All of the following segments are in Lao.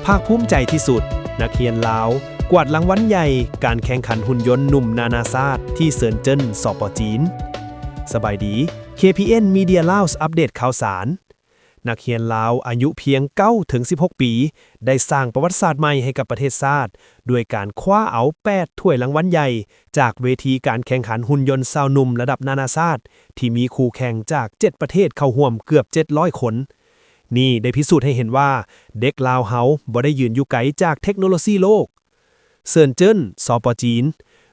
ພາກພູມໃຈທີ່ສຸດ, ນັກຮຽນລາວກວາດລາງວັນໃຫຍ່ການແຂ່ງຂັນຫຸ່ນຍົນໜຸ່ມນານາຊາດທີ່ເຊີນເຈິນ ສປ ຈີນ. ສະບາຍດີ, ເຄ ພີ ເອັນ ມີເດຍ ລາວ ອັບເດດຂ່າວສານ. ນັກຮຽນລາວອາຍຸພຽງເກົ້າເຖິງສິບຫົກປີ ໄດ້ສ້າງປະຫວັດສາດໃໝ່ໃຫ້ກັບປະເທດຊາດ ດ້ວຍການຄວ້າເອົາແປດຖ້ວຍລາງວັນໃຫຍ່ ຈາກເວທີການແຂ່ງຂັນຫຸ່ນຍົນຊາວໜຸ່ມລະດັບນານາຊາດ ທີ່ມີຄູ່ແຂ່ງຈາກເຈັດປະເທດເຂົ້າຮ່ວມເກືອບເຈັດຮ້ອຍຄົນ. ນີ້ໄດ້ພິສູດໃຫ້ເຫັນວ່າ ເດັກລາວເຮົາບໍ່ໄດ້ຢືນຢູ່ໄກຈາກເທັກໂນໂລຊີໂລກ. ເຊີນເຈິນ ສປ ຈີນ,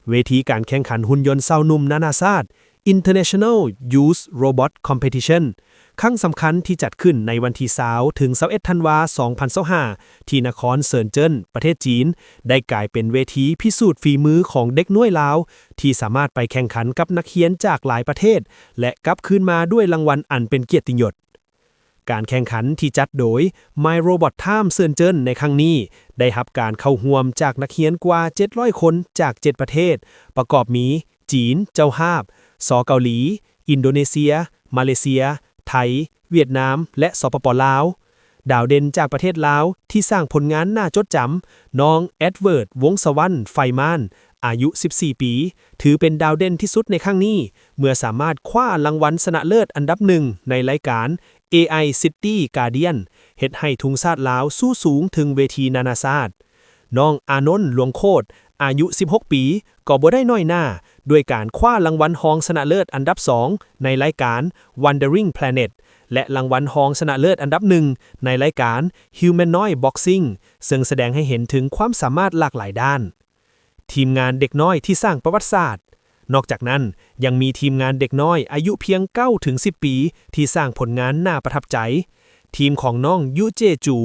ເວທີການແຂ່ງຂັນຫຸ່ນຍົນຊາວໜຸ່ມນານາຊາດ International Youth Robot Competition ຄັ້ງສຳຄັນທີ່ຈັດຂຶ້ນໃນວັນທີຊາວເຖິງຊາວເອັດທັນວາ ສອງພັນຊາວຫ້າ ທີ່ນະຄອນເຊີນເຈິນ ປະເທດຈີນ ໄດ້ກາຍເປັນເວທີພິສູດຝີມືຂອງເດັກນ້ອຍລາວ ທີ່ສາມາດໄປແຂ່ງຂັນກັບນັກຮຽນຈາກຫຼາຍປະເທດ ແລະ ກັບຄືນມາດ້ວຍລາງວັນອັນເປັນກຽດຕິຍົດ. ການແຂ່ງຂັນທີ່ຈັດໂດຍ My Robot Time ເຊີນເຈິນ ໃນຄັ້ງນີ້ ໄດ້ຮັບການເຂົ້າຮ່ວມຈາກນັກຮຽນກວ່າເຈັດຮ້ອຍຄົນຈາກເຈັດປະເທດ ປະກອບມີ ຈີນ ເຈົ້າພາບ, ສ ເກົາຫຼີ, ອິນໂດເນເຊຍ, ມາເລເຊຍ, ໄທ, ຫວຽດນາມ ແລະ ສປປ ລາວ. ດາວເດັ່ນຈາກປະເທດລາວທີ່ສ້າງຜົນງານໜ້າຈົດຈຳ, ນ້ອງ ແອດເວີດ ວົງສະວັນ ໄຟມານ ອາຍຸສິບສີ່ປີ ຖືເປັນດາວເດັ່ນທີ່ສຸດໃນຄັ້ງນີ້ ເມື່ອສາມາດຄວ້າລາງວັນຊະນະເລີດອັນດັບໜຶ່ງໃນລາຍການ ເອໄອ City Guardian ເຮັດໃຫ້ທຸງຊາດລາວຊູ້ສູງເຖິງເວທີນານາຊາດ. ນ້ອງ ອານົນ ຫຼວງໂຄດ ອາຍຸສິບຫົກປີ ກໍບໍ່ໄດ້ນ້ອຍໜ້າ ດ້ວຍການຄວ້າລາງວັນຮອງຊະນະເລີດອັນດັບສອງໃນລາຍການ Wandering Planet ແລະ ລາງວັນຮອງຊະນະເລີດອັນດັບໜຶ່ງໃນລາຍການ Humanoid Boxing ເຊິ່ງສະແດງໃຫ້ເຫັນເຖິງຄວາມສາມາດຫຼາກຫຼາຍດ້ານ. ທີມງານເດັກນ້ອຍທີ່ສ້າງປະຫວັດສາດ. ນອກຈາກນັ້ນ, ຍັງມີທີມງານເດັກນ້ອຍອາຍຸພຽງເກົ້າເຖິງສິບປີ ທີ່ສ້າງຜົນງານໜ້າປະທັບໃຈ. ທີມຂອງນ້ອງ ຍຸເຈ ຈູ,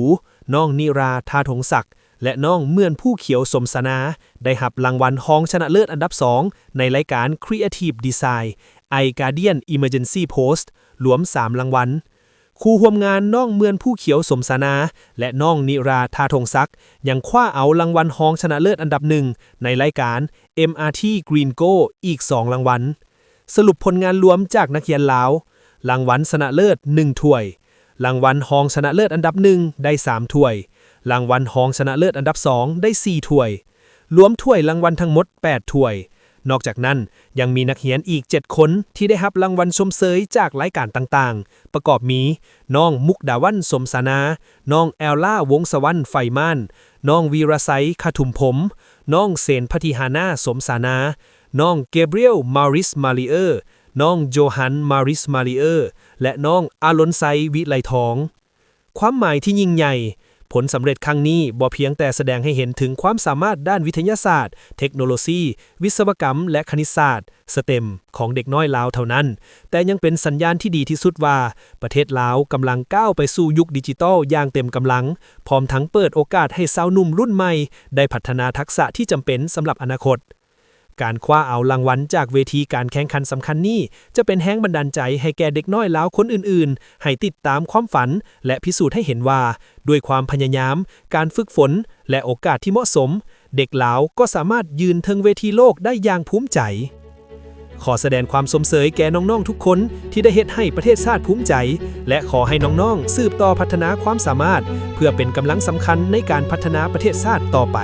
ນ້ອງ ນິຣາ ທາທົງສັກ ແລະ ນ້ອງ ເໝືອນພູຂຽວ ສົມສະໜາ ໄດ້ຮັບລາງວັນຮອງຊະນະເລີດອັນດັບສອງໃນລາຍການ Creative Design iGuardian Emergency Post ລວມສາມລາງວັນ. ຄູ່ຮ່ວມງານນ້ອງ ເໝືອນພູຂຽວ ສົມສະໜາ ແລະ ນ້ອງ ນິຣາ ທາທົງສັກ ຍັງຄວ້າເອົາລາງວັນຮອງຊະນະເລີດອັນດັບໜຶ່ງໃນລາຍການ ເອັມອາທີ Green Gold ອີກສອງລາງວັນ. ສະຫຼຸບຜົນງານລວມຈາກນັກຮຽນລາວ, ລາງວັນຊະນະເລີດໜຶ່ງຖ້ວຍ, ລາງວັນຮອງຊະນະເລີດອັນດັບໜຶ່ງໄດ້ສາມຖ້ວຍ, ລາງວັນຮອງຊະນະເລີດອັນດັບສອງໄດ້ສີ່ຖ້ວຍ. ລວມຖ້ວຍລາງວັນທັງໝົດແປດຖ້ວຍ. ນອກຈາກນັ້ນ, ຍັງມີນັກຮຽນອີກເຈັດຄົນທີ່ໄດ້ຮັບລາງວັນຊົມເຊີຍຈາກລາຍການຕ່າງໆ, ປະກອບມີ ນ້ອງ ມຸກດາວັນ ສົມສານາ, ນ້ອງ ແອລລາ ວົງສະວັນ ໄຟມານ, ນ້ອງ ວີລະໄຊ ຂະທຸມພົມ, ນ້ອງ ເສນພັດທິຫານາ ສົມສານາ, ນ້ອງ ເກບຣຽວ ມາຣິສ ມາຣີເອີ, ນ້ອງ ໂຈຮັນ ມາຣິສ ມາຣີເອີ ແລະ ນ້ອງ ອາລົນໄຊ ວິໄລທອງ. ຄວາມໝາຍທີ່ຍິ່ງໃຫຍ່. ຜົນສຳເລັດຄັ້ງນີ້ບໍ່ພຽງແຕ່ສະແດງໃຫ້ເຫັນເຖິງຄວາມສາມາດດ້ານວິທະຍາສາດ, ເທັກໂນໂລຊີ, ວິສະວະກຳ ແລະ ຄະນິດສາດ, STEM ຂອງເດັກນ້ອຍລາວເທົ່ານັ້ນ, ແຕ່ຍັງເປັນສັນຍານທີ່ດີທີ່ສຸດວ່າ ປະເທດລາວກຳລັງກ້າວໄປສູ່ຍຸກດິຈິຕອລຢ່າງເຕັມກຳລັງ, ພ້ອມທັງເປີດໂອກາດໃຫ້ຊາວໜຸ່ມລຸ້ນໃໝ່ໄດ້ພັດທະນາທັກສະທີ່ຈຳເປັນສຳລັບອະນາຄົດ. ການຄວ້າເອົາລາງວັນຈາກເວທີການແຂ່ງຂັນສຳຄັນນີ້ ຈະເປັນແຮງບັນດານໃຈໃຫ້ແກ່ເດັກນ້ອຍລາວຄົນອື່ນໆ ໃຫ້ຕິດຕາມຄວາມຝັນ ແລະ ພິສູດໃຫ້ເຫັນວ່າ ດ້ວຍຄວາມພະຍາຍາມ, ການຝຶກຝົນ ແລະ ໂອກາດທີ່ເໝາະສົມ, ເດັກລາວກໍສາມາດຢືນເທິງເວທີໂລກໄດ້ຢ່າງພູມໃຈ. ຂໍສະແດງຄວາມຊົມເຊີຍແກ່ນ້ອງໆທຸກຄົນທີ່ໄດ້ເຮັດໃຫ້ປະເທດຊາດພູມໃຈ ແລະ ຂໍໃຫ້ນ້ອງໆສືບຕໍ່ພັດທະນາຄວາມສາມາດ ເພື່ອເປັນກຳລັງສຳຄັນໃນການພັດທະນາປະເທດຊາດຕໍ່ໄປ.